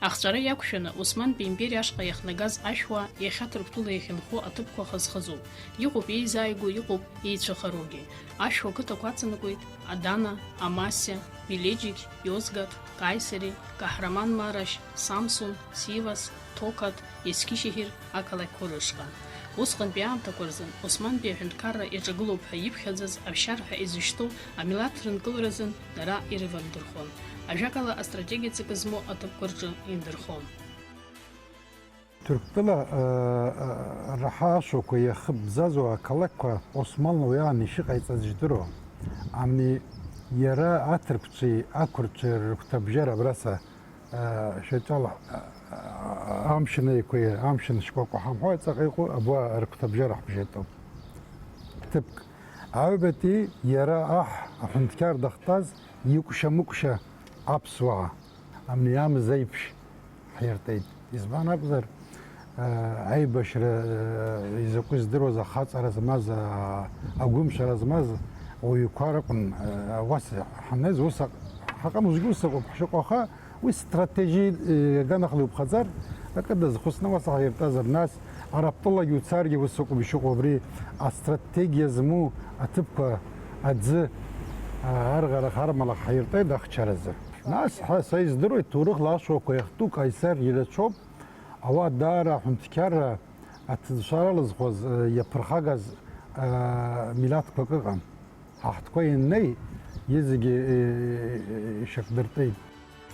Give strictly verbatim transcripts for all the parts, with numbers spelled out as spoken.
Ахҵәара иақәшәаны, Османтәи империа ашҟа иахнагаз ашәуа иахьа Ҭырқәтәыла иахьынхо аҭыԥқәа хаз-хазуп. Иҟоуп еизааигәоу, иҟоуп еицәыхароугьы. Ашәуа ақыҭақәа аҵанакуеит Адана, Амасиа, Белеџьиқь, Иозгат, Каисари, Каҳраман-Марашь, Самсун, Сивас, Ҭоқат, Есқьишьеҳир ақалақьқәа рышҟа. Усҟантәи аамҭақәа рзын Османтәи аҳәынҭқарра иаҿагылоуп ҳәа иԥхьаӡаз аԥсшьара ҳәа изышьҭоу амилаҭ рынкыларазын дара ирывандырхон. Ажәакала, астратегиа ҵакы змоу аҭыԥқәа рҿы индырхон. Ҭырқәтәыла, э, э, раҳа ашәақәа иахыбзазо ақалақьқәа Османла уи аан ишыҟаиҵаз ижәдыруа. Амни иара аҭырқәцәеи ақәырцәеи рыгәҭабжьара абраца, э, шәаҿала, э, амшын еиқәеи амшын шкәакәа ҳамҳәо ҵаҟа иҟоу абуа рыгәҭабжьара ҳбжьатәуп. Ҭыԥк. Аҩбатәи иара аҳ аҳәынҭқар дахьтәаз икәша-мыкәша аԥсуаа. Амни амза еиԥш ҳиртәеит. Избан акәзар, э, аибашьра, э, изакәу здыруаз, ахаҵара змаз, а-, агәымшәара змаз ауаҩқәа ракәын, э, уас ҳаннеиз, ус аҟ-, ҳаҟамызгьы ус акәын ҳшыҟоу, аха уи стратегиа, э, аганахәла иуԥхаӡар, акы дазхәыцны уас ҳаиртәазар, нас Арабтәылагьы уцаргьы ус акәым ишыҟоу, абри астратегиа змоу аҭыԥқәа аӡы, а, арӷарах, армалах ҳаиртәеит ахчаразы. Нас ҳа, са издыруеит, ҭоурыхла ашәақәа иахту Каисар ирацәоуп, ауаа даара аҳәынҭқарра аҭыӡшәара лызхуаз, э, иаԥырхагаз, э, милаҭқәак ыҟан. Ҳа ҳтәқәа ианнеи, зегьы, э, э, ишьақәдыртәеит.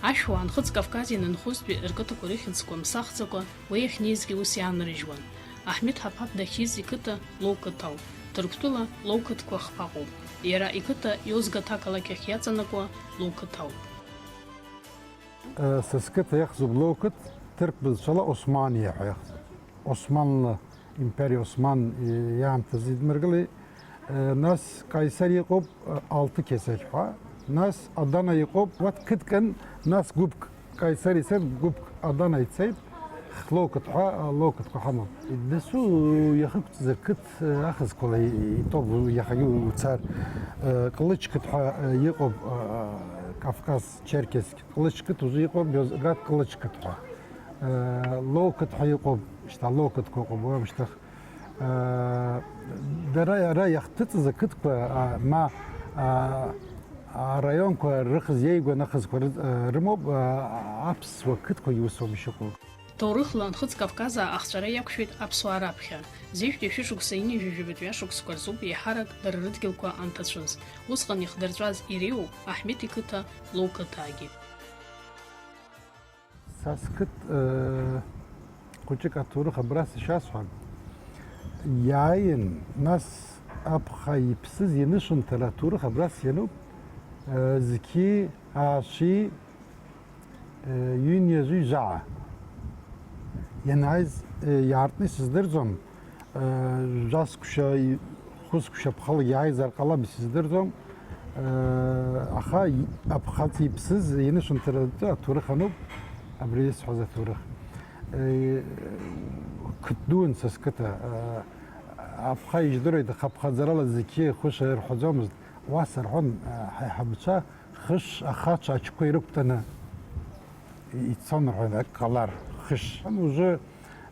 Ашәуа Нхыҵ Кавказ ианынхозтәи рқыҭақәа рыхьӡқәа мсахӡакәа уи ахьнеизгьы ус иаанрыжьуан. Аҳмеҭ Ҳаԥаԥ дахьиз иқыҭа Лоу қыҭ ауп. Ҭырқәтәыла Лоу қыҭқәа хԥа ыҟоуп. Иара иқыҭа Иозгат ақалақь ахь иаҵанакуа Лоу қыҭ ауп. Э, са сқыҭа иахьӡуп Лоу қыҭ, ҭырқә бызшәала Османиа ҳәа иахьӡуп. Османла империа, Осман, э, иаамҭазы идмыргылеит. Э, нас Каисар иҟоуп, э, алты кесақь ҳәа. Нас Адана иҟоуп, уа қыҭкын, нас гәыԥк Каисар ицеит, гәыԥк Адана ицеит. Лоу қыҭ ҳәа, э, Лоу қыҭқәа ҳамоуп. Дасу иахьықәҵыз ақыҭ, э, ахызқәала и-, итәоуп, иахьагьы уцар. Э, Кылыч қыҭ ҳәа, э, иҟоуп, э, Кавказ, Черкесск. Кылыч қыҭ узы иҟоуп, Иозгат Кылыч қыҭ ҳәа. Э, Лоу қыҭ ҳәа иҟоуп, шьҭа Лоу қыҭқәа ыҟоуп, уамышьҭах. Э, дара ара иахҭыҵыз ақыҭқәа, а, ма, а, араионқәа рыхьӡ иеигәан ахызқәа ры-, э, рымоуп, а, аԥсуа қыҭқәагьы усоуп ишыҟоу. Ҭоурыхла Нхыҵ Кавказаа ахҵәара иақәшәеит аԥсуаа раԥхьа. Зежәтәи шәышықәса ҩынҩажәи жәабатәи ашықәсқәа рзоуп еиҳарак дара рыдгьылқәа анҭацәыз. Усҟан ихдырҵәаз иреиуоуп Аҳмеҭ иқыҭа Лоу қыҭаагьы. Са сқыҭ, э, хәыҷык аҭоурых абрас ишасҳәа, иааин, нас аԥха иԥсыз ианышәынҭара аҭоурых абрас иануп, э, зқьи аашьи, э, ҩынҩажәи жәаа. Ианааиз, э, иаартны исыздырӡом, Э, жәа-сқәшәа, хәы-сқәшәа ԥхылагьы иааизар ҟалап, исыздырӡом. Э, аха и-, аԥхаҵа иԥсыз ианышәынҭраҿы аҭоурых ануп, абри исҳәаз аҭоурых. Э, қыҭ дуун са сқыҭа. Э, аԥха ижәдыруеит, аха ԥхаӡарала зқьи хәышеи рҳәаӡомызт. Уа сарҳәон, э, ҳаиҳабацәа хыш ахацәа ачқәа ирықәтәаны ицон рҳәоит, ак ҟалар, хыш. Ужы,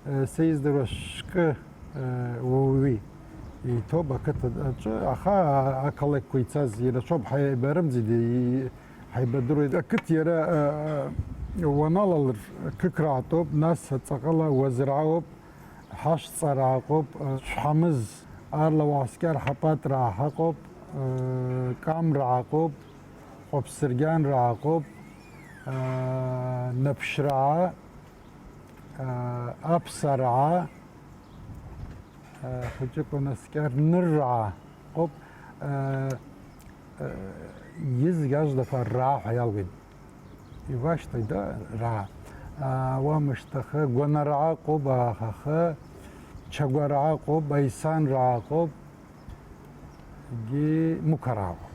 э, са издыруа шәкы, э, уаҩы иҭоуп ақыҭа аҿы, аха ақалақьқәа ицаз ирацәоуп, ҳаибарымӡеит, и-, ҳаибадыруеит. Ақыҭ иара, э, э, уаналалыр, қык раатәоуп, нас аҵаҟала уазыраа ыҟоуп, Ҳашҵара аҟоуп, Шәҳамыз, Арла Уаскьар Ҳапатраа ҳаҟоуп, Камраа ҳаҟоуп, Ҟәаԥсыргьанраа ҳаҟоуп, Наԥшьраа, Аԥсараа, хәыҷык унаскьар, Нырраа ҳаҟоуп, изегь ажәлақәа раа ҳәа иалгеит. Ивашьҭоит, да, раа. А, уамышьҭахы, Гәанараа ыҟоуп, ахахы, Чагәараа ыҟоуп, Аисанраа ыҟоуп, егьи Мықәраа ыҟоуп.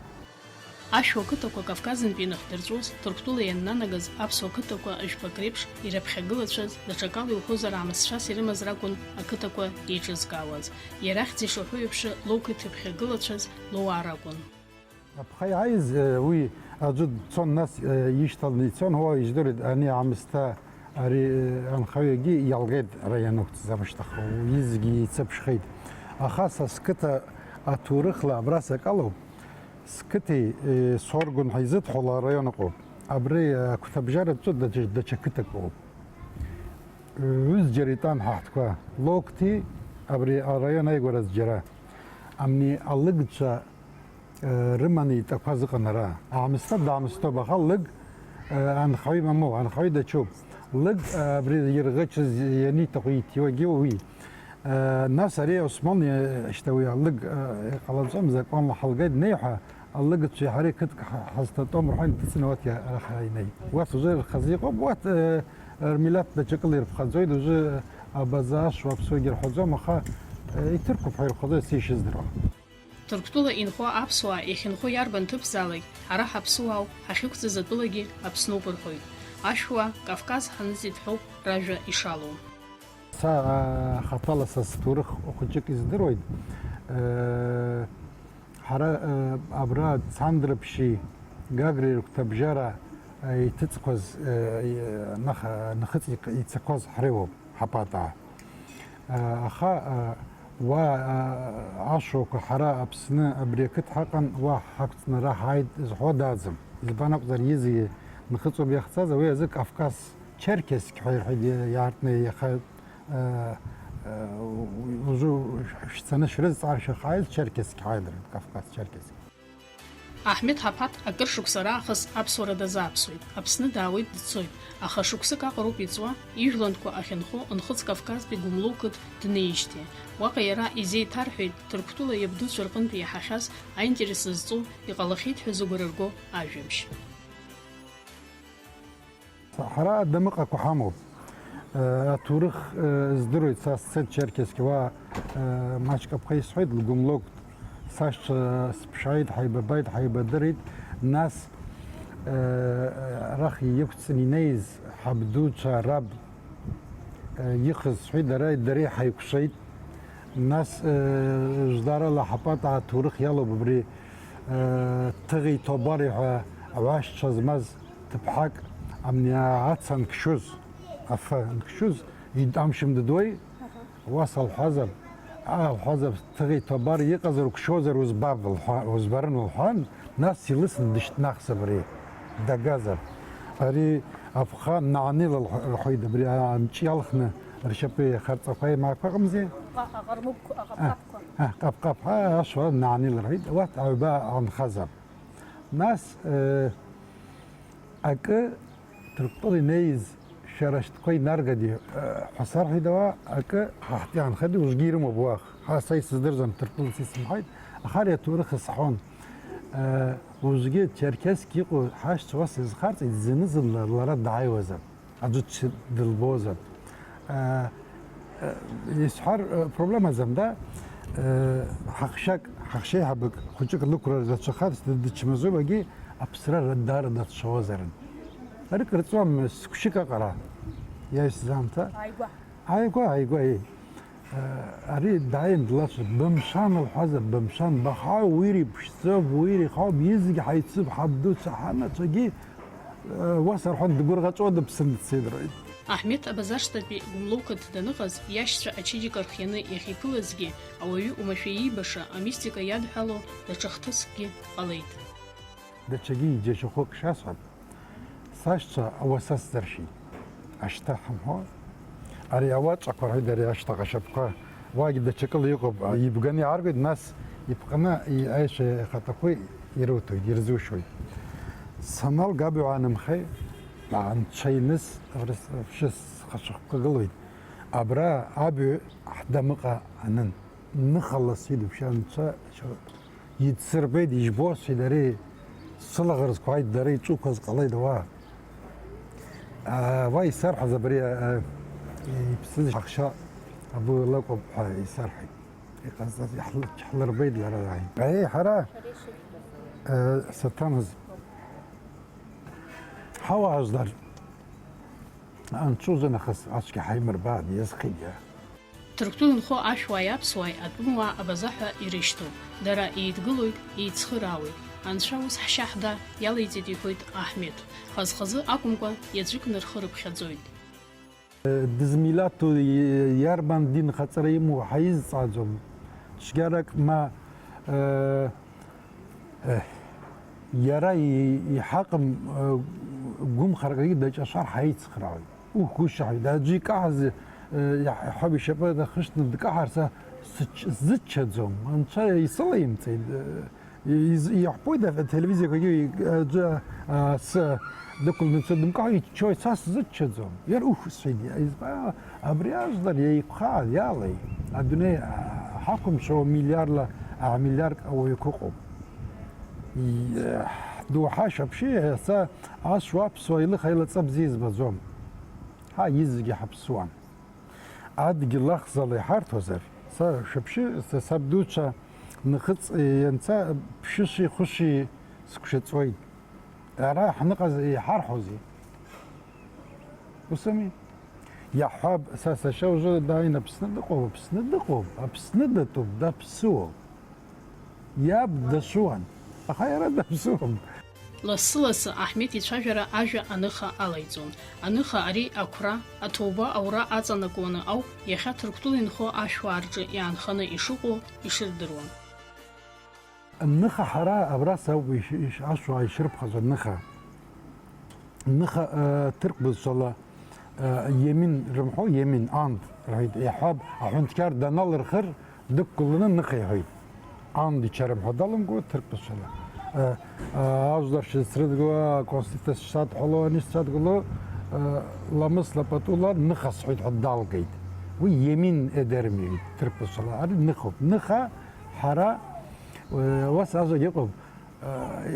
Ашәуа қыҭақәа Кавказынтәи иныхдырҵәоз, Ҭырқәтәыла ианнанагаз аԥсуа қыҭақәа жәпак реиԥш ираԥхьагылацәаз, даҽакала иуҳәозар, аамысҭцәас ирымаз ракәын ақыҭақәа еиҿызкаауаз. Иара ахьӡ ишаҳәо еиԥш, Лоу қыҭа иԥхьагылацәаз Лоуаа ракәын. Аԥха иааиз, э, уи аӡәы дцон, нас, э, ишьҭаланы ицон, уа ижәдыруеит, ани аамысҭа Ари, э, анхаҩгьы иалгеит, ара ианықәҵыз амышьҭахь, уи зегьы еицаԥшхеит. Аха са сқыҭа аҭоурыхла абра сакалоуп, сқыҭеи, э, соргон ҳәа изыдҳәало араион ыҟоуп. Абри, э, ақәҭабжьаратәы даҽа, даҽа қыҭак ыҟоуп. Ҩызџьара итәан ҳаҳҭқәа. Локти абри араион аигәаразы џьара. Амни алыгцәа, э, рыманы итәақәаз ыҟан ара. Аамсҭа даамсҭоуп, аха лыг, э, анхаҩы мамоу, анхаҩы дачуп. Лыг, э, абри ирӷычыз ианиҭаху иҭиуагьы уи. Э, нас ари Осман, э, шьҭа уи алыг, э, иҟалаҵом, закәанла ҳалгеит, днеи ҳәа, алыгцәеи ҳареи қыҭк ҳа-, ҳазҭатәом рҳәан, дыцны уаҭ иа-, арахь иааинеит. Уаҭ уже рхазы иҟоуп, уаҭ, э, рмилаҭ даҽакыла ирԥхаӡоит, уже абаза ашуа аԥсуагьы рҳәаӡом, аха, э, иҭырқәоуп ҳәа ирхәаӡоит, сишьыздыруа. Ҭырқәтәыла инхо аԥсуаа иахьынхо иарбан ҭыԥзаалак, ҳара ҳаԥсуаауп, ҳахьықәҵыз атәылагьы Аԥсноуп рҳәоит. Ашәуа, Кавказ ҳанызеит ҳәоуп ражәа ишалоу. Са, а, хаҭала са сҭоурых хәыҷык издыруеит. Э, ҳара, э, абра Цандрыԥшьи Гагреи рыгәҭабжьара, э, иҭыҵқәаз, э, нах-, нахыҵ ицақәаз ҳреиуоуп, ҳапатаа. Э, аха, э, уа, э, ашәақәа ҳара Аԥсны абри ақыҭ ҳаҟан, уа ҳақәҵны ара ҳааит зҳәо даӡам. Избан акәзар, изегьы нхыҵуп иахьцаз, уи азы Кавказ Черкесск ҳәа ирҳәеит, иаартны иаха, э, э, ужу шәцаны шәрызҵаар шәахааит, Черкесск ҳәа идырҳәеит, Кавказ Черкесск. Аҳмеҭ Ҳаԥаҭ акыр шықәса раахыс аԥсуара дазааԥсоит, Аԥсны даауеит, дцоит, аха шықәсык аҟароуп иҵуа, ижәлантәқәа ахьынхо Нхыҵ Кавказтәи Гәымлоуқыҭ днеижьҭеи. Уаҟа иара изеиҭарҳәеит Ҭырқәтәыла иабдуцәа рҟынтә иаҳахьаз аинтерес зҵоу, иҟалахьеит ҳәа зыгәра рго ажәабжь. Ҳара адамыҟақәа ҳамоуп. Э, аҭоурых, э, здыруеит, са сцеит Черкесск, уа, э, маҷк аԥха исҳәеит, Лгәымлоуқт. Сашьцәа сыԥшааит, ҳаибабааит, ҳаибадырит. Нас, э, арахь иқәҵны инеиз ҳабдуцәа раб, э, ихыз сҳәеит, дара, дареи ҳаикәшеит. Нас, э, жәрдарала ҳапатаа аҭоурых иалоуп абри, э, Ҭыӷеи Ҭобари ҳәа ауашьцәа змаз ҭыԥҳак, амни аца анкшьоз, афы анкшьоз, ид-, амшын дыдуеи, уа салҳәазар, аа, лҳәазар, Ҭыӷеи Ҭобар иҟазар уқәшьозар узбап, лҳәа-, узбарын лҳәан, нас илысны дышьҭнахс абри, дагазар. Ари аԥха наанила лҳәоит, абри амҿы иалхны ршьапы иахарҵақәа имаақәа ыҟамзи? Аҟа-, аҟармыкә-, аҟапҟапқәа. А, ҟап-ҟап, а, ашәа наанила рҳәеит, уа аҩба аанхазар. Нас, э, акы Ҭырқәтәыла инеиз шәара шәтәқәа инаргадеи, э, ҳәа сарҳәеит, ауаа акы ҳаҳтәы иаанхеит, уажәгьы ирымоуп уах. Ҳа са исыздырӡом, Ҭырқәтәыла са исымҳәеит, аха ари аҭоурых исҳәон. Э, уажәгьы Черкесск иҟоу ҳашьцәа уа сызхарҵеит, зны-зынла лара дааиуазар, аӡәы дшьы-, дылбозар. Э, э, исҳәар, э, проблемаӡам, да? Э, ҳахшьак, ҳахшьеиҳабык хәыҷык лықәра рацәахарц, д-, дычмазаҩуагьы аԥсра ра-, даара дацәшәауазарын. Арык рҵуам, сқәшьык аҟара. Иаҩсыз аамҭа. Ааигәа. Ааигәа, ааигәа, еи. Ари дааин длацәажәоит, бымшәан, лҳәазар, бымшәан, баҳау, уи иреиԥшӡоуп, уи ирихауп, изегь ҳаицуп, ҳабдуцәа, ҳанацәагьы, уа сарҳәон, дгәырӷьаҵәуа дыԥсны дцеит, рҳәеит. Аҳмеҭ Абазаштатәи Гәымлоуқыҭ даныҟаз, иашьцәа ачеиџьыка рхианы иахьиԥылазгьы, ауаҩы уамашәа иибаша, амистика иадҳәало даҽа хҭыскгьы ҟалеит. Даҽагьы иџьашьахәык шасҳәап, сашьцәа ауаса сзыршьит, ашьҭа ҳамҳәо, ари ауаҵәақәа рҳәеит, ари ашьҭахь ашьапқәа, уагь даҽакыла иҟоуп, ибганы иааргоит, нас иԥҟаны и-, аишәа ихаҭақәа ируҭоит, ирзушоит. Саналга абаҩ аанымхеи, анцәа иныс, рыс-, рыфшьы схацәахкы гылоит. Абра абаҩ ҳдамыҟа анын, ныхала сидуп, анцәа Идсырбеит, ижәбо, сҳәеит, ари сылаӷырӡқәа ааит, дара иҿуқәаз ҟалеит, ауаа. Аа, уа исарҳәаз абри, аа, иԥсыз ҳахшьа абу лакәуп ҳәа исарҳәеит. Иҟазҵаз иаҳлы-, ҳлырбеит лара, ааи. Аиеи, ҳара, аа, саҭамыз. Ҳауаажәлар анцәа узы нахыс ацәгьа ҳаимырбааит, иазхеит иара. Ҭырқәтәыла нхо ашәуааи аԥсуааи атәымуаа абаза ҳәа ирышьҭоуп. Дара еидгылоит, еицхыраауеит. Анцәа ус ҳшьа-ҳда иалеиҵеит, иҳәоит Аҳмеҭ. Хаз-хазы акәымкәа, иаӡәыкны рхы рыԥхьаӡоит. Дызмилаҭу, иарбан динхаҵара имоу ҳаизҵааӡом. Цәгьарак ма, э, э, иара и-, иҳаҟым, э, гәымхаракгьы даҿашәар ҳаицхраауеит. Ух, гәышьа ҳәа, аӡәы икаҳаз, э, иаҳ-, иаҳҳәап, ишьапы нахышьҭны дкаҳар, са сыч-, сзыччаӡом. Анцәа исылаимҵеит, э, Из-, иаҳбоит ателевизиақәагьы, аӡәы, а, асы дықәланы дцо дымкаҳо иччоит, са сзыччаӡом. Иара, ух, сҳәеит, избан, абри ажәлар еиқәхааит, иалеи. Адунеи, а, ҳақәымшәо миллиардла, а, миллиардк ауаҩқәа ыҟоуп. И-, доуҳашь вообще, са ашәуа аԥсуа илыха илаҵа бзиа избаӡом. Ҳа, изегьы ҳаԥсуан. Адгьыл ахьӡала иҳарҭозар, са шәаԥшьы, са сабдуцәа нахыҵ ианца ԥшьыши хәыши сықәшәаҵәоит. Ара ҳныҟаз иҳарҳәозеи? Усыми? Иаҳҳәап, са сашьа уже дааин Аԥсны дыҟоуп, Аԥсны дыҟоуп, Аԥсны датәуп, даԥсыуоуп. Иаб дашуан, аха иара даԥсуам. Лассы-лассы Аҳмеҭ ицәажәара ажәа аныха алаиҵон. Аныха ари ақәра, аҭоуба аура аҵанакуаны ауп иахьа Ҭырқәтәыла инхо ашәуаа рҿы иаанханы ишыҟоу, ишырдыруа. Ныха ҳара абрас ауп иш-, иш-, ашәуаа ишрыԥхьаӡо, ныха. Ныха, э, ҭырқә бызшәала, э, иемин рымҳәо, иемин, ант рҳәеит, иаҳҳәап, аҳәынҭқар даналырхыр, дықәгыланы ныха иҳәеит. Ант ичарымҳәо далымго, ҭырқә бызшәала. Э, э, ажәлар шьацрыдгыло, аконституциа шсадҳәало, ани садгыло, э, ламысла патула ныха сҳәеит ҳәа далгеит. Уи иемин едерми иҳәеит ҭырқә бызшәала. Ари ныхоуп. Ныха ҳара, э, уас ажәагь ыҟоуп.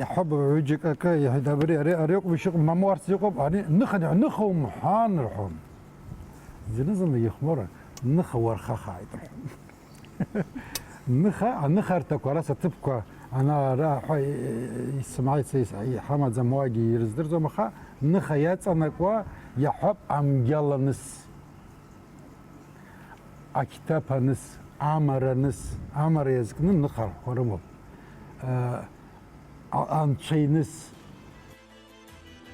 Иаҳҳәап, ҩыџьак акы иҳәеит, абри, ари, ари акәым ишыҟоу, мамоу арс иҟоуп, ари ныха, ныха умҳәан рҳәон. Зны-зынла ихәмаруан, ныха уархахааит рҳәон. Ныха, аныхарҭақәа, ара саҭыԥқәа, ана, ара ҳәа, исымааит са ис-, иҳамаӡам, уагьы ирыздырӡом, аха ныха иаҵанакуа, иаҳҳәап, амгьал аныс. Ақьҭаԥ аныс, амара аныс, амара иазкны ныхарҭақәа рымоуп. Э, а-, анцәа иныс.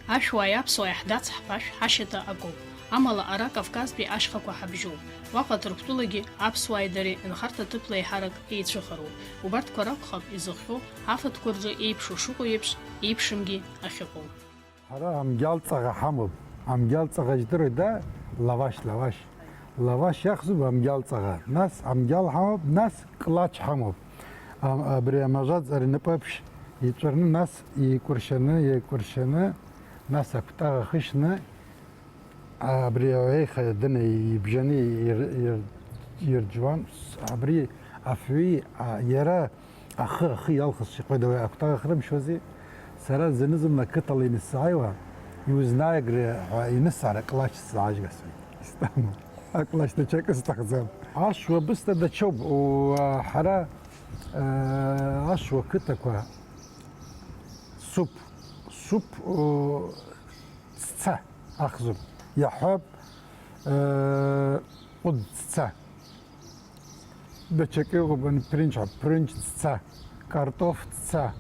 Ашәуааи аԥсуааи ҳдацҳԥашә ҳашьаҭа акоуп. Амала ара Кавказтәи ашьхақәа ҳабжьоуп. Уаҟа Ҭырқәтәылагьы аԥсуааи дареи нхарҭа ҭыԥла еиҳарак еицәыхароуп. Убарҭқәа ракәхап изыхҟьо афатәқәа рҿы еиԥшу шыҟоу еиԥш, еиԥшымгьы ахьыҟоу. Ҳара амгьал ҵаӷа ҳамоуп. Амгьал ҵаӷа ижәдыруеит, да? Лаваш, лаваш. Лаваш иахьӡуп амгьал ҵаӷа. Нас амгьал ҳамоуп, нас клач ҳамоуп. Ам-, абри амажәаҵ ари напы аԥшь иҵәарны, нас еикәыршьаны, еикәыршьаны, нас акәтаӷ ахышьны, абри аеиха дына ибжьаны ир-, ир-, ирџьуан. Абри афҩы, а, иара Ахы, ахы иалхыз шьаҟьоит, ауаҩы акәтаӷ ахрымшьуази? Сара зны-зынла ақыҭала инысзааиуа, иузнааигри ҳәа инысаар аклач сзаажьгасуеит. Исҭахым. Аклач даҽакы сҭахӡам. Ашәуа бысҭа даҽоуп. Уа, ҳара, э, ашәуа қыҭақәа суп, суп, о, цца ахзуп. Иаҳҳәап, э, ҟәыд цца. Даҽакы ыҟоуп, ани, ԥринч ҳәа, ԥринч цца, картоф цца.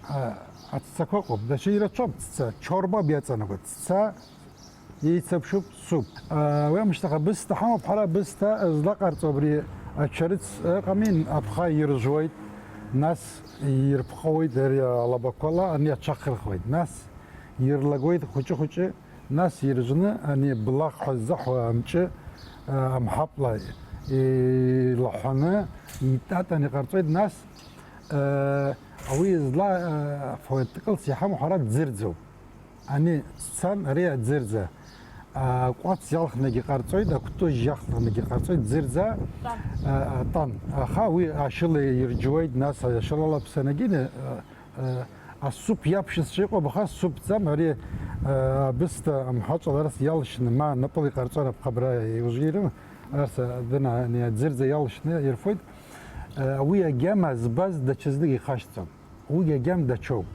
А, аццақәа ыҟоуп, даҽа ирацәоуп цца, чорба биаҵанакуа, цца еицаԥшуп суп. А, уи амышьҭахь абысҭа ҳамоуп, ҳара абысҭа злаҟарҵо абри ачарыц ыҟами, аԥха иржәуеит, нас ирԥҟоуеит ари алабақәала, ани аҽахырхуеит, нас ирлагоит хәыҷы-хәыҷы, Нас иржәны, ани блахә ҳәа ззаҳәо амҿы, а, амҳаԥла илаҳәаны, итатан иҟарҵоит, нас, а, уи зла, а, фоетҟылс иҳамоу ҳара ӡырӡоуп. Ани ццан, ари аӡырӡа. А, кәац иалхнагьы ҟарҵоит, акәтыжь иалхнагьы ҟарҵоит, ӡырӡа, Тан. А, а, тан. Аха уи ашьыла ирџьуеит, нас ашьыла алаԥсанагьы, а, Асуп иаԥшьызшәа иҟоуп, аха суп ӡам, ари, э, абысҭа амҳаҵәала арс иалшьны, ма напыла иҟарҵон аԥхабра, иужирым, арс, э, дына, ани аӡырӡа иалшьны ирфоит. Э, уи агьама збаз даҽазнык ихашҭӡом. Уи агьам даҽоуп.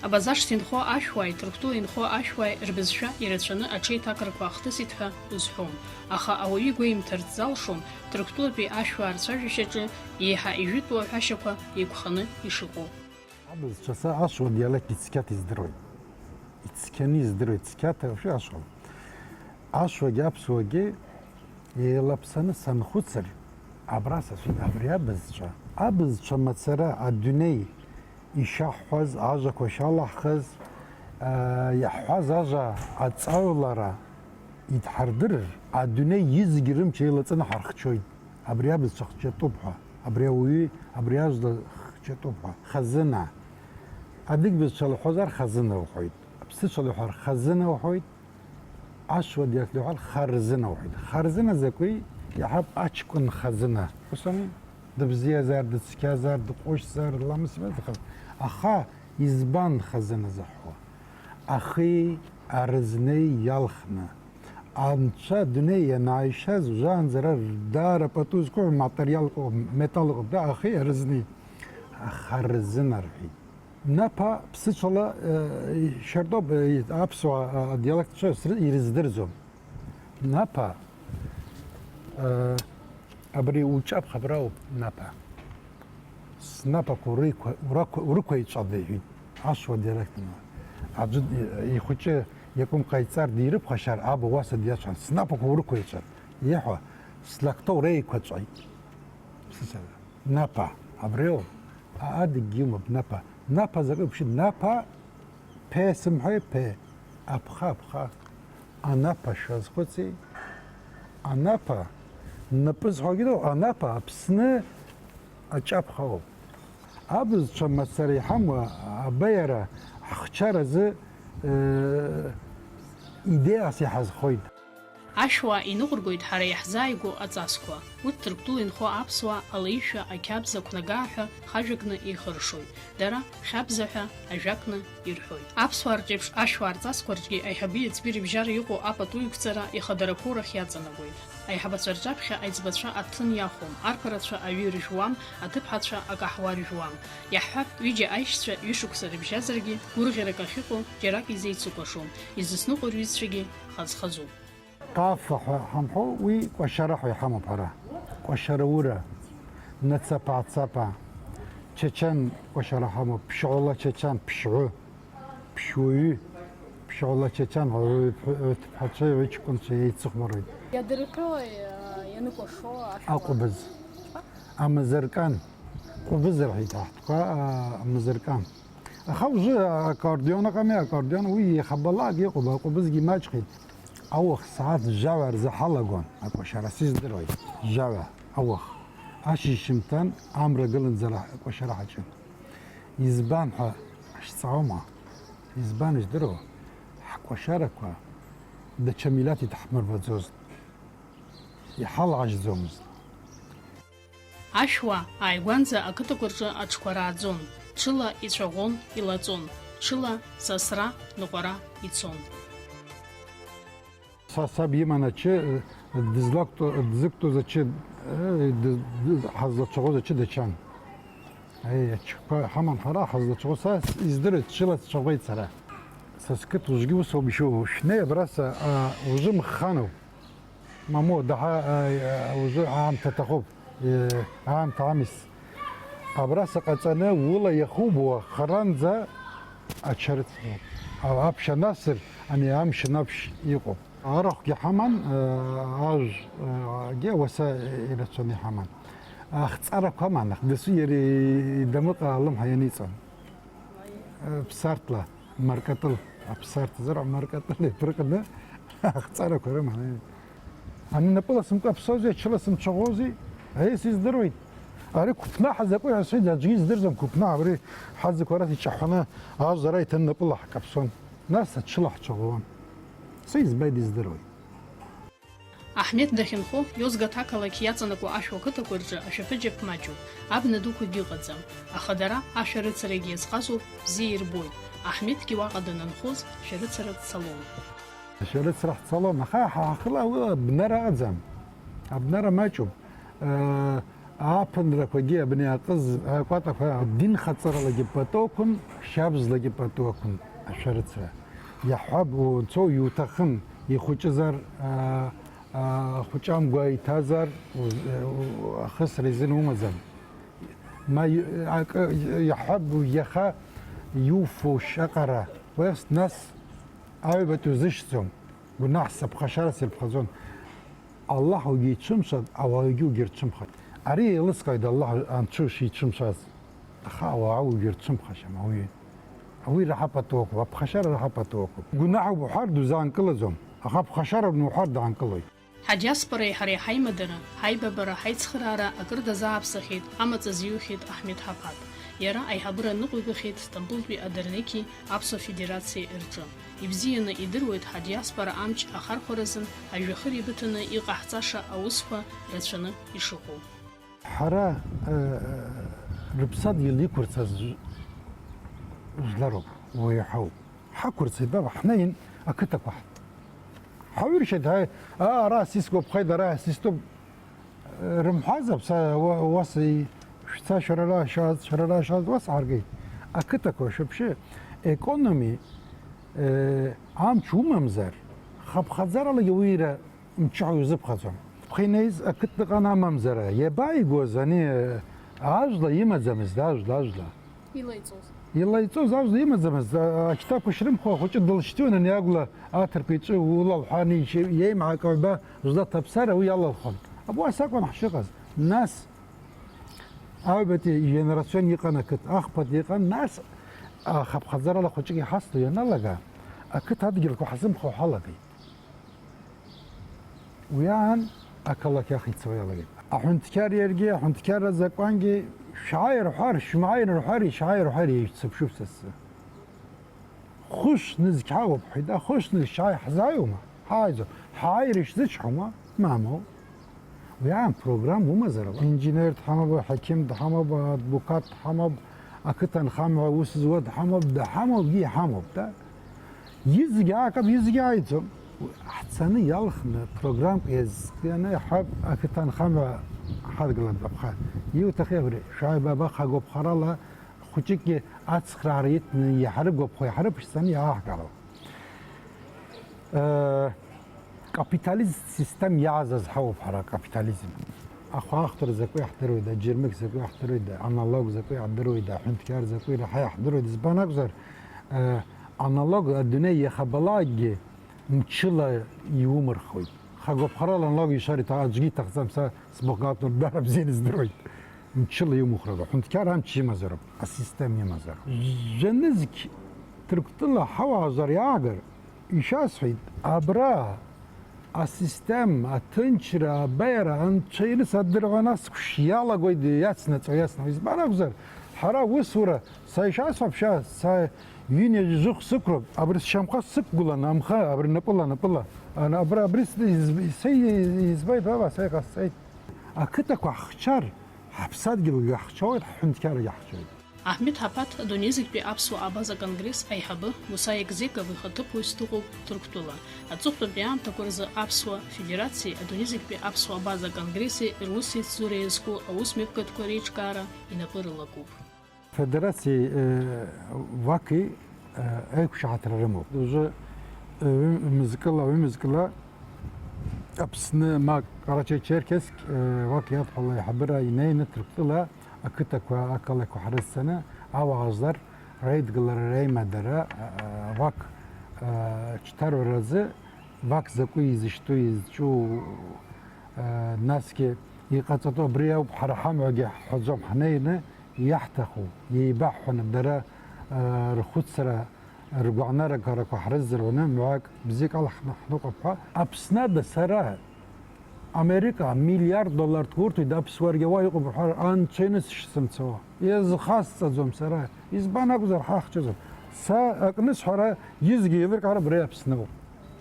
Абазашҭа инхо ашәуааи Ҭырқәтәыла инхо ашәуааи рбызшәа ирацәаны аҽеиҭакрақәа ахҭысит ҳәа узҳәом, аха ауаҩы игәеимҭарц залшом, Ҭырқәтәылатәи ашәуаа рцәажәашьаҿы еиҳа ижәытәу аҳәашьақәа еиқәханы ишыҟоу. Абызшәа са ашәуа диалект ицқьаҭ издыруеит. Ицқьаны издыруеит, цқьаҭ ашәы ашәуа. Ашәагьы аԥсуагьы еилаԥсаны санхәыцыр, абра сацәит абри абызцәа. Абызцәа мацара адунеи ишаҳҳәаз, ажәақәа шалаҳхыз, аа, иаҳҳәаз ажәа аҵаулара идҳардырыр, адунеи изегьы рымч еилаҵаны ҳархьчоит. Абри абызцәа хҷатәуп ҳәа, абри ауаҩы, абри ажәла хҷатәуп ҳәа, хазына. Адыгбызцәала уҳәозар, хазына уҳәоит. Аԥсыцәала уҳәар, хазына уҳәоит. Ашәуа диалект уҳәар, харзына уҳәоит. Харзына закәи? Иаҳҳәап, аҷкәын хазына. Ус ами? Дыбзиазар, дыцқьазар, дҟәышзар, ламысзар, дыхаз. Аха избан хазына заҳҳәо? Ахи арызнеи иалхны. Анцәа адунеи ианааишаз, уажәаанӡа ара даара пату зқәу материал ыҟоуп, металл ыҟоуп, да, ахи арызнеи. Аха рзына рҳәеит. Наԥа ԥсыцәала, э, шьартоуп, э, аԥсуаа, а, адиалектцәа сры-, ирыздырӡом. Наԥа, э, абри уҿаԥхьа абра ауп, наԥа. Снапақәа урықәа-, урақәа-, урықәеиҵәада, иҳәит, ашәуа диалектала. Аӡәы ди-, ихәыҷы иакәым ҟаиҵар, дирыԥхашьар, аб ауаса диацәан, снапақәа урықәеиҵәар, иаҳәа, слакҭа уреиқәаҵәеит. Ԥсыцәала. Наԥа, абриоуп. А, адагьы имоуп, наԥа. Наԥа закәи, вообще, наԥа, ԥе сымҳәеи, ԥе. Аԥха, аԥха. Анаԥа шәазхәыци? Анаԥа, напы зҳәогьы доу, анаԥа, Аԥсны аҷаԥхауп. Абызцәа мацара иҳамоу абеиара ҳхчаразы, э, идеиас иҳазхоит. Ашәуа иныҟәыргоит ҳара иаҳзааигәоу аҵасқәа. Урҭ Ҭырқәтәыла инхо аԥсуаа алеишәа, ақьабз, ақәнагаа ҳәа хажәакны еихыршоит. Дара хьабза ҳәа ажәакны ирҳәоит. Аԥсуаа рҿеиԥш ашәуа рҵасқәа рҿгьы аиҳабы иацтәи рыбжьара иҟоу апату иқәҵара ихадарақәоу рахь иаҵанакуеит. Аиҳабацәа рҿаԥхьа аиҵбацәа аҭын иахәом, арԥарацәа аҩы ржәуам, аҭыԥҳацәа акаҳуа ржәуам. Иаҳҳәап, ҩыџьа аишьцәа ҩышықәса рыбжьазаргьы, гәырӷьарак ахьыҟоу џьарак изеицыкәашом, изызныҟәо рҩызцәагьы хаз-хазуп. Ҟафа ҳәа ҳамҳәо, уи кәашара ҳәа иҳамоуп ҳара. Кәашараура, нацапа-ацапа, чачан кәашара ҳамоуп, ԥшьҟала чачан, ԥшьҩы, ԥшьуаҩы, ԥшьҟала чачан ҳәа, ҩ-, ҩ-, ҩҭыԥҳацәеи ҩыҷкәынцәеи еицыхәмаруеит. Иадырҟьои, а, ианыкәашо ашәҟәы? Аҟәбыз. Амазыркан. Ҟәбыз рҳәеит аҳҭқәа, а, амазыркан. Аха ужы аккордеон ыҟами, аккордеон уи иахьабалак иҟоуп, аҟәыбызгьы имаҷхеит. Ауах сааҭ жәаҩа рзы ҳалагон акәашара, сыздыруеит, жәаҩа, ауах. Ашьыжьымҭан амра гыланӡара акәашара ҳаҿын. Избан ҳәа ҳшҵаауама? Избан ижәдыруа? Ҳкәашарақәа даҽа милаҭ иҭаҳмырбаӡозт, иҳалаажьӡомызт. Ашәуа ааигәанӡа ақыҭақәа рҿы аҽқәа рааӡон, ҽыла ицәаӷәон, илаҵон, ҽыла сасра, ныҟәара ицон. Са саб иман ачы, дызлақәтәо-, дзықәтәоз ачы, э, д-, д-, ҳазлацәаӷәоз ачы дачан. Аи, ачқәа ҳаман ҳара, ҳазлацәаӷәоз са издыруеит, ҽыла сцәаӷәеит сара. Са сқыҭ уажәгьы ус ауп ишыҟоу. Шәнеи абра са, а, уажәы мханоуп. Мамоу, даҳа, а, а, уажәы аамҭа аҭахуп, е, аамҭа амис. Абра саҟаҵаны, ула иахубуа, харанӡа ачарыцроуп. А, аԥшь анасыр, ани амшын аԥшь иҟоуп. Арахәгьы ҳаман, а, ажә, а, гьы ауаса ирацәаны иҳаман. Ахҵарақәа аман, аха дасу иара идамыҟа алымҳа ианиҵон. Ԥсартла, Маркатыл, аԥсарҭа зырҳәо Маркатыл иаԥырҟаны ахҵарақәа рыман. Ани напыла сымкаԥсози, ачыла сымцәаӷәози, аиас издыруеит. Ари қәԥнаҳа закәи ҳәа сҳәеит, аӡәгьы издырӡом, қәԥнаҳа, абри ҳаӡақәа арахь иҿаҳәаны ажәлар ара иҭаны напыла ҳкаԥсон. Нас ачыла ҳцәаӷәон. Са избеит, издыруеит. Аҳмеҭ дахьынхо, Иозгаҭа ақалақь иаҵанакуа ашәа қыҭақәа рҿы ашәаԥыџьаԥ маҷуп, абна дуқәагьы ыҟаӡам, аха дара ашәарыцарагьы иазҟазоуп, бзиа ирбоит. Аҳмеҭгьы уаҟа данынхоз шәарыцара дцалон. Ашәарыцара ҳцалон, аха ҳа ҳахыла уи абнара ыҟаӡам. Абнара маҷуп. Ааԥынрақәагьы абни аҟыз акәатақәа адинхаҵаралагьы пату ақәын, шьабзлагьы пату ақәын ашәарыцара. Иаҳҳәап, уцо иуҭахын, ихәыҷызар, аа, ахәыҷы амгәа иҭазар, уз-, у-, ахысра изин умаӡам. Ма и-, акы, иаҳҳәап, иаха иуфошь аҟара, уест, нас аҩбатәи узышьҭӡом. Гәнаҳ саԥхашьара сирԥхаӡон. Аллаҳ угьы ицәымшәан, ауаҩгьы угьы рцәымхаӡеит. Ари еилыскааит Аллаҳ анцәа шицәымшәаз. Аха ауаа угьы рцәымхашьам, ауаҩы. Ауаҩы раҳа пату ақәуп, аԥхашьара раҳа пату ақәуп. Гәнаҳ ауп уҳәар дузаанкылаӡом, аха аԥхашьара уҳәар даанкылоит. Ҳадиаспореи ҳареи ҳаимадара, ҳаибабара, ҳаицхыраара акыр дазааԥсахьеит, амаҵ азиухьеит Аҳмеҭ Ҳаԥаҭ. Иара аиҳабыра ныҟәигахьеит Стамбултәи адернеқи Аԥсуа Федерациеи рҿы. Ибзианы идыруеит ҳадиаспора амч ахархәаразын ажәҩахыр ибыҭаны иҟаҳҵаша аусқәа рацәаны ишыҟоу. Ҳара, э, рыԥсадгьыл иқәырцаз ж-, жәлароуп, уаҩы ҳауп. Ҳақәырцеит, баба, ҳнеин ақыҭақәа ҳ-, ҳаҩыршьеит, ҳаи, аа, ара сисгәаԥхеит, ара систәуп, э, рымҳәазар, са уа-, уаса и-, шәца шәара ара шәааз, шәара ара шәааз, уаса ҳаргеит. Ақыҭақәа шәаԥшы, економи, э, амч умамзар, хыԥхьаӡаралагьы уира мчы ҳәа иузыԥхьаӡом. Ԥхьа инеиз ақыҭаҟны амамзара, иабааигоз ани, ажәла имаӡамызт, ажәла, ажәла. Илаиҵоз. Илаиҵоз ажәла имаӡамызт, а-, ақьҭақәа шрымхуа ахәыҷы дылшьҭуан ани агәла аҭырқәа иҿы улалҳәа ани иеимҳак аҩба жәла ҭаԥсара уи иалалхон. Абас акәын ҳшыҟаз. Нас аҩбатәи иенерацион иҟан ақыҭ, ахԥатәи иҟан, нас ахыԥхьаӡарала хәыҷык иҳасҭо ианалага, ақыҭ адгьылқәа ҳзымхо ҳалагеит. Уи аан ақалақь ахь ицо иалагеит. Аҳәынҭқьар иаргьы, аҳәынҭқьар азакәангьы, шәааи рҳәар, шәмааи рҳәар, шәааи рҳәар, еицәыԥшып са сзы. Хәышә нызқь ҳауп ҳәа, хәышә нызқь шәааи ҳзааиуама? Ҳааиӡом. Ҳааира шәзычҳаума? Мамоу. Уи аан программа умазар ала. Инженер дҳамоуп, ҳақьым дҳамоуп, адвокат дҳамоуп, ақыҭанхамҩа аус зуа дҳамоуп, дҳамоуп, иҳамоуп, да? Изегьы аакып, изегьы ааиӡом. Ҳцаны иалхны, программк иазкны ҳаб ақыҭанхамҩа ҳадгылан баԥха. Иуҭахи абри? Шәааи баба хагәаԥхарала хәыҷыкгьы ацхраара иҭны иҳарыгәаԥхо, иҳарыԥшӡаны иааҳгало. Э, капитализм систем иаазаз ҳауп ҳара, капитализм. Ахәаахәҭра закәи ҳдыруеит, аџьармыкь закәи ҳдыруеит, аналог закәи ҳдыруеит, аҳәынҭқар закәи раҳа иаҳдыруеит. Избан акәзар, э, аналог адунеи иахабалакгьы мчыла иумырхуеит. Хагәаԥхарала аналог ишар иҭа-, аӡәгьы иҭахӡам, са сбухгалтер дара бзианы издыруеит. Мчыла иумухрада, аҳәынҭқар амч имазароуп, асистема имазароуп. Жәанызқь Ҭырқәтәыла ҳауаажәлар иаагар, ишәасҳәеит, абра асистема, аҭынчра, абаиара, анцәа ирыц адырра анасқәшә иалагоит, иацнаҵо, иацнаҵо. Избан акәзар, ҳара аусура, са ишасҳәап, шәа, са ҩынҩажәи жәохә сықәроуп, абри сшьамхы сықәгыланы, амхы, абри напыла, напыла, ана-, абра, абри с-, из-, са избеит, баба, са иҟасҵеит. Ақыҭақәа ҳхчар, ҳаԥсадгьылгьы ҳхьчоит, ҳҳәынҭқаргьы ҳхьчоит. Аҳмеҭ Ҳаԥаҭ адунеи зегьтәи аԥсуа абаза конгресс аиҳабы Муса Егзеков ихаҭыԥуаҩс дыҟоуп Ҭырқәтәыла. Аҵыхәтәантәи аамҭақәа рзы аԥсуа федерациеи адунеи зегьтәи аԥсуа абаза конгресси русеицзуреи иазку аусмҩаԥгатәқәа реиҿкаара инапы рылакуп. Федерациеи, э, ваки, э, еиқәшаҳаҭра рымоуп. Уажәы, э, ҩ-, мызкыла, ҩымызкыла Аԥсны, ма Ҟарачаи-Черкесск, э, вак иадҳәала аиҳабыра инеины Ҭырқәтәыла ақыҭақәа, ақалақьқәа ҳрыццаны, ауаажәлар реидгылара, реимадара, э, вак, э, ҿҭаруразы вак закәи изышьҭоу, изҿу, э, насгьы иҟаҵатәу абри ауп, ҳара ҳамҩагьы ҳҳәаӡом, ҳнеины иаҳҭаху, еибаҳҳәаны дара, э, рхәыцра, ргәаанаргарақәа ҳрызыруаны, мҩак бзиак ала ҳны-, ҳныҟәап ҳәа. Аԥсны ада сара Америка миллиард доллар ҭгәырҭоит, аԥсуаргьы уа иҟоуп рҳәар, анцәа инысшь сымцауа. Иазхасҵаӡом сара. Избан акәзар, ҳахьчозар. Са акны сҳәара, изегьы еилыркаара абри Аԥсны ауп.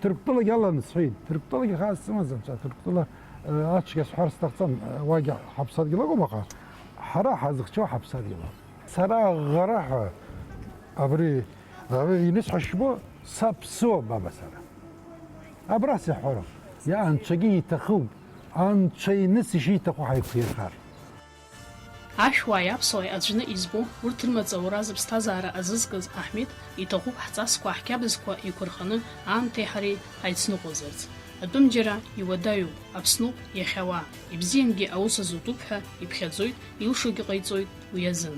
Ҭырқәтәылагьы аланы сҳәеит. Ҭырқәтәылагьы хаас сымаӡам са. Ҭырқәтәыла, э, ацәгьа сҳәар сҭахӡам, э, уагьы ҳаԥсадгьыл акәым, аха ҳара ҳазыхьчо ҳаԥсадгьыл ауп. Сара аӷара ҳәа абри, абри инысҳәа шбо, саԥсуа баба сара. Абра сиҳәароуп. Иа, Анцәагьы иҭахуп. Анцәа иныс ишиҭаху ҳаиқәирхар. Ашәуааи аԥсуааи аӡәны избо, урҭ рымаҵ аура зыԥсҭазаара азызкыз Аҳмеҭ, иҭахуп ҳҵасқәа, ҳқьабзқәа еиқәырханы аамҭеи ҳареи ҳаицныҟәозарц. Атәым џьара иуадаҩуп, Аԥснуп иахьауа, ибзиангьы аус азутәуп ҳәа иԥхьаӡоит, илшогьы ҟаиҵоит уи азын.